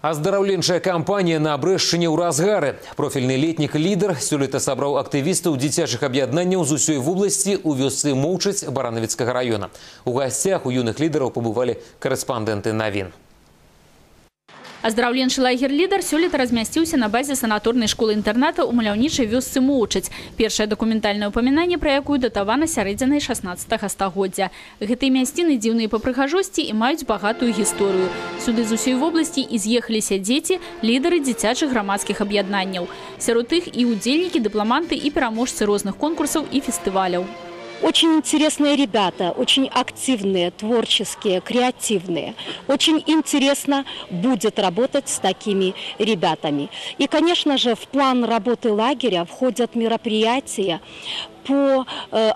Аздараўленчая кампанія на Брэшчыне ў разгары. Профільны летнік «Лідар» сёлета сабраў актывістаў дзіцячых аб'яднанняў з усёй вобласці ў вёсцы Моўчаць Баранавіцкага раёна. У гасцях у юных лідараў пабывалі карэспандэнты навін. Аздараўленчы лагер «Лідар» сёлета размясціўся на базе санаторнай школы-інтэрната ў маляўнічай вёсцы Моўчаць. Першае дакументальнае ўпамінанне пра якую датавана сярэдзінай 16 стагоддзя. Гэтыя мясціны дзіўныя па прыгажосці і маюць багатую гісторыю. Сюды з усёй вобласці і з'ехаліся дзеці, лідары дзіцячых грамадскіх аб'яднанняў. Сярод іх і ўдзельнікі, дыпламанты і пераможцы розных конкурсаў і фестываляў. Очень интересные ребята, очень активные, творческие, креативные. Очень интересно будет работать с такими ребятами. И, конечно же, в план работы лагеря входят мероприятия по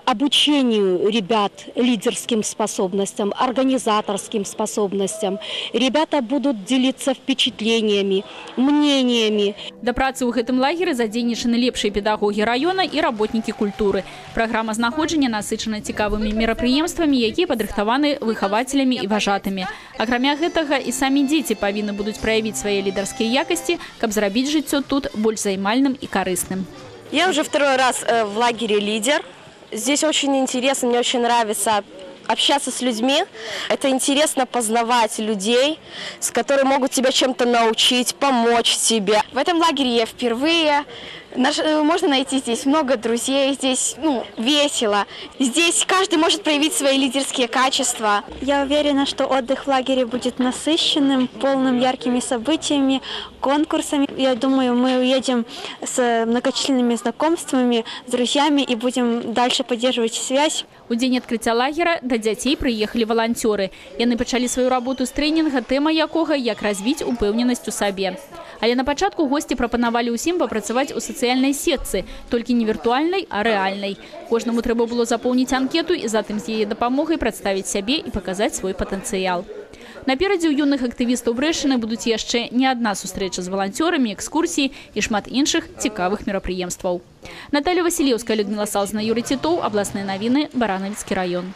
обучению ребят лидерским способностям, организаторским способностям. Ребята будут делиться впечатлениями, мнениями. Да працы ў гэтым лагеры задзейнічаны лепшыя педагогі раёна і работнікі культуры. Праграма знаходжання насычана цікавымі мерапрыемствамі, якія падрыхтаваны выхавацелямі і важатымі. Акрамя гэтага, і самі дзеці павінны будуць праявіць свае лідарскія якасці, каб зрабіць жыццё тут больш займальным і карысным. Я уже второй раз в лагере «Лидер». Здесь очень интересно, мне очень нравится общаться с людьми. Это интересно познавать людей, с которыми могут тебя чем-то научить, помочь тебе. В этом лагере я впервые. Можно найти здесь много друзей, здесь, ну, весело. Здесь каждый может проявить свои лидерские качества. Я уверена, что отдых в лагере будет насыщенным, полным яркими событиями, конкурсами. Я думаю, мы уедем с многочисленными знакомствами, с друзьями и будем дальше поддерживать связь. У дзень адкрыцця лагера да дзяцей прыехалі валанцёры. Яны пачалі сваю работу з трэнінга, тэма якога «Як развіць упэўненасць у сабе». Але на пачатку госці прапанавалі ўсім папрацаваць у сацыяльнай сетцы, толькі не віртуальнай, а рэальнай. Кожнаму трэба было запоўніць анкету і затым з яе дапамогай прадставіць сябе і паказаць свой патэнцыял. Наперадзе ў юных актывістаў Брэшчыны будуць яшчэ не адна сустрэча з валанцёрамі, экскурсіі і шмат іншых цікавых мерапрыемстваў. Наталля Васілеўская, Людміла Салзна, Юрый Цітоў, абласныя навіны, Баранавіцкі раён.